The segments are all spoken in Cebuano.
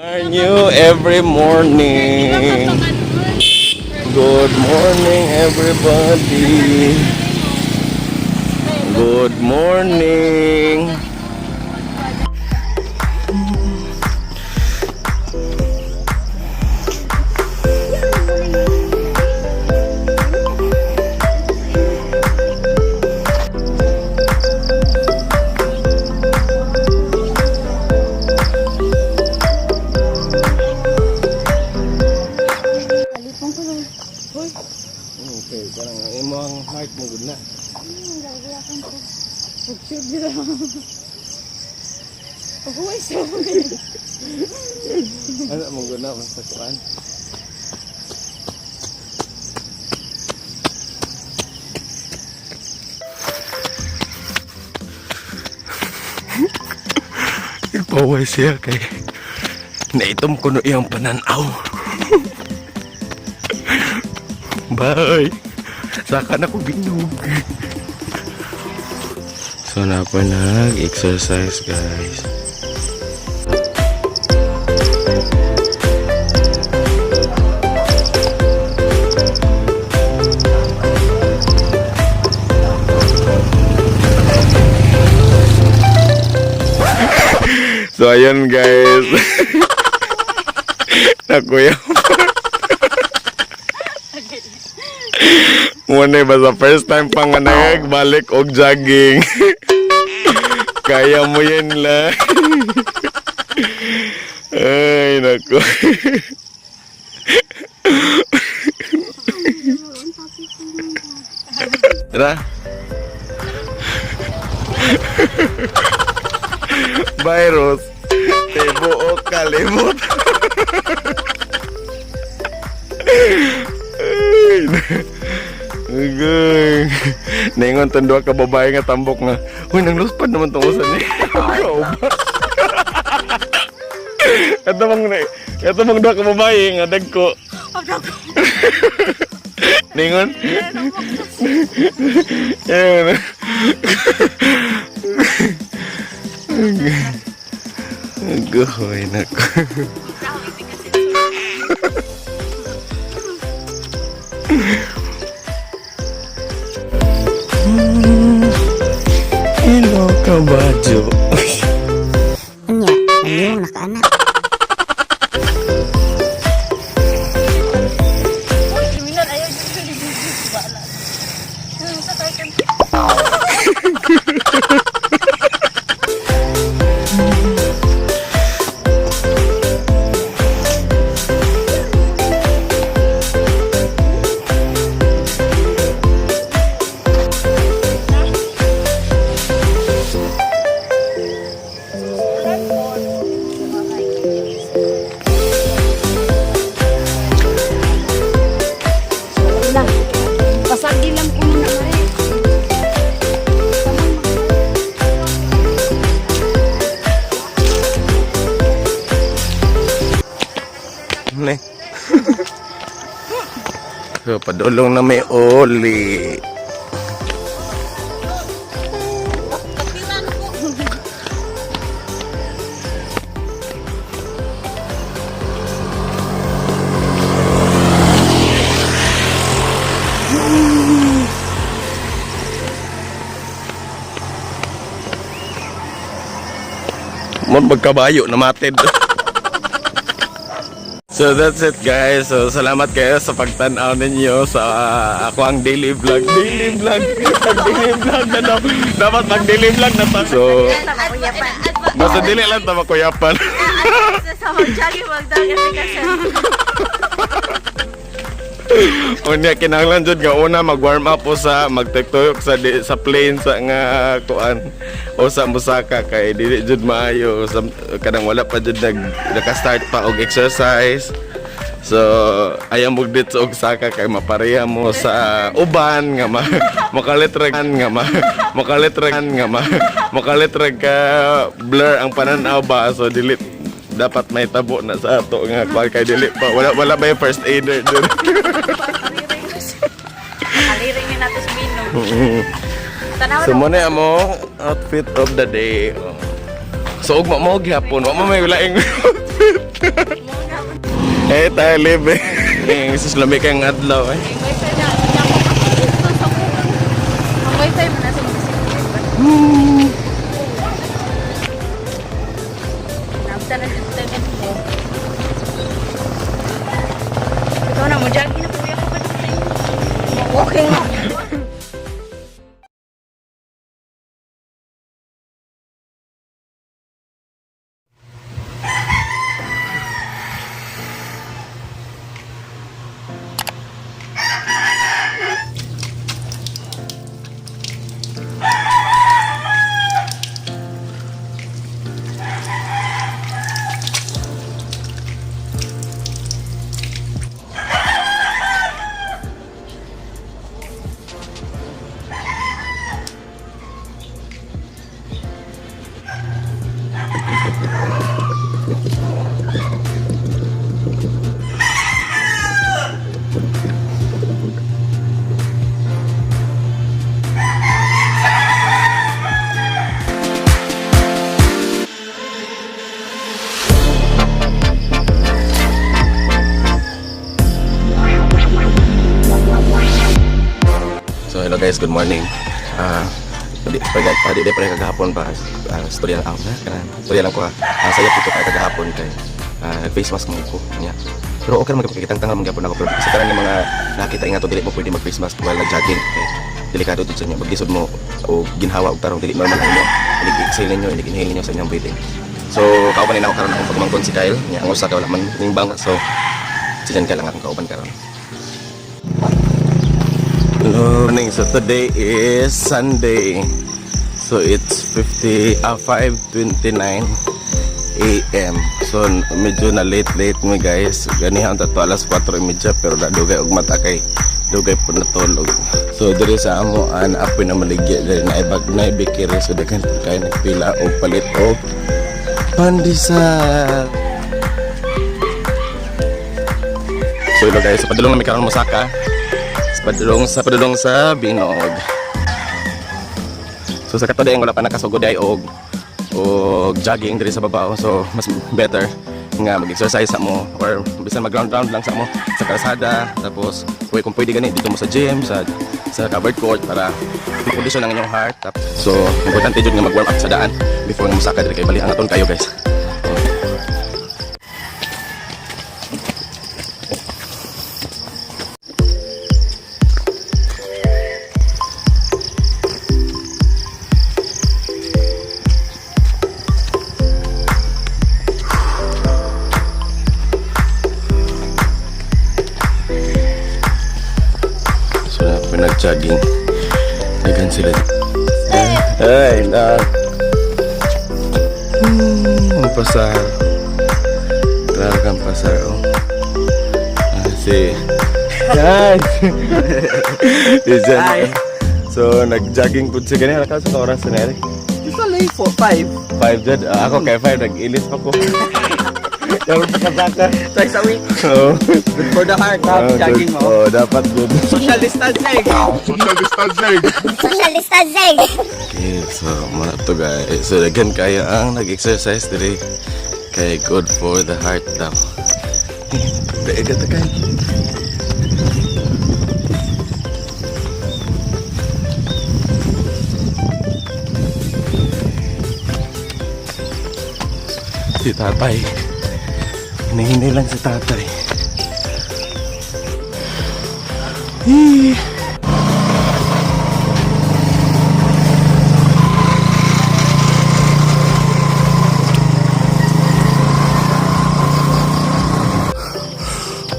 Are new every morning. Good morning, everybody. Good morning. Kalipong ko lang. Hoy, Okay, parang ang imong heart mo gud na. Gagayakan ko. Pag-shoot dito. Pag-uwi siya. Ano mo gud na basta kuan. Ipaway siya kay naitom ko no iyang pananaw. Bye. Saka na ko binog. So na pa nag-exercise, guys. So ayun, guys. Nakuya. Muna ba sa first time pa nga nagbalik og jogging. Kaya mo yan lang. Ay, naku. Tara. Virus. Tibuok kalimot. Ay, Agay. Ningon tong duha ka babae nga tambok nga. Uy, nang luspad naman tong usan ni. Kauba. Ito bang ito bang duha ka babae nga dagko. Ningon. Yan. Agoy, nako. Hello, kabajo. Unya, nangyong nakaanak. Uy, kriminal. Ayaw dito. Wala. Sa tayo. Lang. Pasagi lang po na mare. Ne. So, padulong na may oli. Mo magkabayo na matid. So that's it, guys. So salamat kayo sa pagtan-aw ninyo sa ako ang daily vlog. Daily vlog. Pag daily vlog na daw. Dapat pag daily vlog na ta. So basta dili lang ta makuyapan. Sa mag-jogging, mag-dog, kasi Unya kinahanglan jud nga una mag-warm up o sa magtuktuyok sa di, sa plane sa nga kuan o sa musaka kay dili jud maayo sa, kanang wala pa jud nag naka-start pa og exercise. So ayaw mo dito og saka kay mapareha mo sa uban nga ma, makalitrag nga ma, makalitrag nga ma, makalitrag ka blur ang pananaw ba, so dili dapat may tabo na sa ato nga kuan kay dili pa wala wala ba yung first aider dun. Kaliringin natin sa Mino. Tanaw So mo na mo outfit of the day. Oh. So ugma mo gyapon, wa mo may laing outfit. Eh, tayo live eh. Eh, sus lami kang adlaw eh. Ang wifi na, niya ko dito sa kuwan. Ang wifi mo nasa mga silid. Nabta na dito tayo mo. Ikaw na mo, jogging na kuya ko pa dito. Walking mo. So hello guys, good morning. Ah, di pa di di pa kagahapon pa storya lang na kana. Storya lang ko ha. Saya po to kay kagahapon kay face mask mo ko niya. Pero okay naman kapag kitang man gyapon ako pero sa tanan ng mga nakita nga to dili mo pwede mag face mask while nag-jogging kay delikado jud sa inyo. Maglisod mo o ginhawa og tarong dili normal ang inyo. Inig-exhale ninyo, inig-inhale ninyo sa inyong breathing. So kauban ni ako karon akong pagmangkon si Kyle. Niya ang usa ka wala man nimbang, so si Jan ka lang akong kauban karon. Morning. So today is Sunday. So it's 50 5:29 a.m. So medyo na late late mi guys. Ganihan ta to alas 4:30 pero nadugay og mata kay dugay po natulog. So diri sa amo an apoy na maligya diri na ibag na ibikiri, so daghan po kayo nagpila og palit og pandesal. So hello guys, sa padulong na may karon mosaka. Sa padulong sa Binog. So sa katong wala pa nakasugod ay og jogging diri sa babao. So mas better nga mag-exercise sa mo or bisan mag round round lang sa mo sa kalsada, tapos kung pwede gani dito mo sa gym, sa covered court para makondisyon ang inyong heart. So importante jud nga mag-warm up sa daan before nga mosaka diri kay bali angaton kayo guys. So na pinag-jogging. Daghan sila. Ay, na. Ang pasar. Klaro kang pasar, oh. Ah, si. Guys! Si Jen. Hi. So, nag-jogging po siya ganyan. Nakaso ka oras na Eric? It's only 4, 5. 5 dyan. Ah, ako kay 5, nag-ilis pa ko. Pero pakasaka. Twice a week. Oo. Good for the heart, ha? Ah, Jogging good. mo. Oo, dapat good. Social distancing. Social distancing. Okay, so muna to guys. So daghan kaya ang nag-exercise diri kay good for the heart daw. Daiga ta kay. Si tatay. Hinihinay lang si tatay. Hee.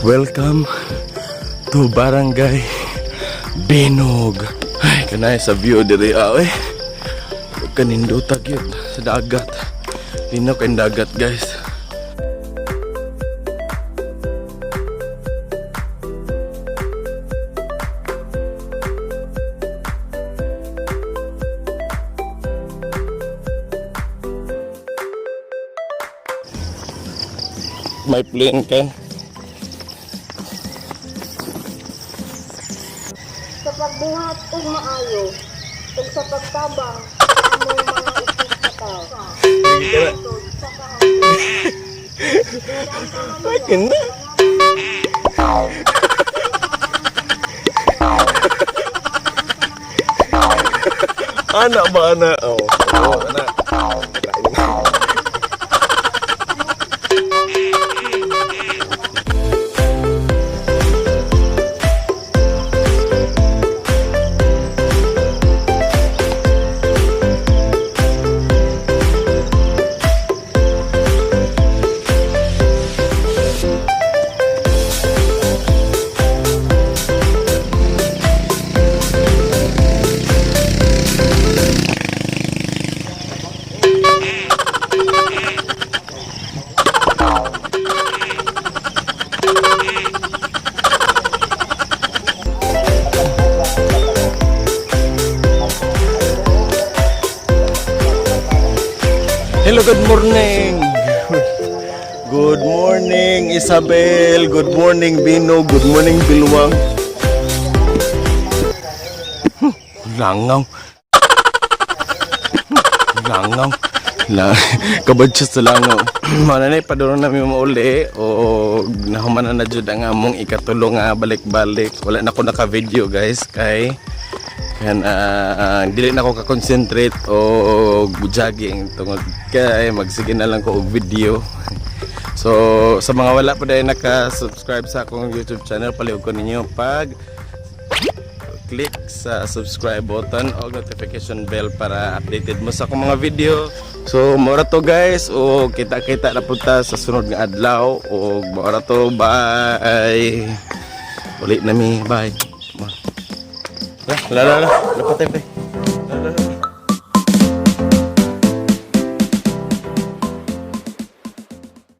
Welcome to Barangay Binog. Ay, kanay sa view diri ah, eh. Kanindota gyud sa dagat. Linaw kay dagat, guys. May plane Ken. Sa pagbuhat og maayo ug sa pagtabang sa among mga isigkatawo. Sa kahaponon. Akin na. Ana ba ana? Oh, oh ana. Hello, good morning. Good morning, Isabel. Good morning, Bino. Good morning, Bilwang. Langaw. Langaw. La, kabad siya sa langaw. Mana na ipaduro namin mauli o nahuman na na jud ang among ikatulo nga balik-balik. Wala na ko naka-video, guys, kay kan dili na ko ka-concentrate o jogging tungod kay magsige na lang ko og video. So sa mga wala pa dahil naka-subscribe sa akong YouTube channel, palihog ko ninyo pag click sa subscribe button o notification bell para updated mo sa akong mga video. So mora to, guys, o kita-kita na punta sa sunod nga adlaw o mora to, bye. Uli na mi, bye. La la la, la patay pa.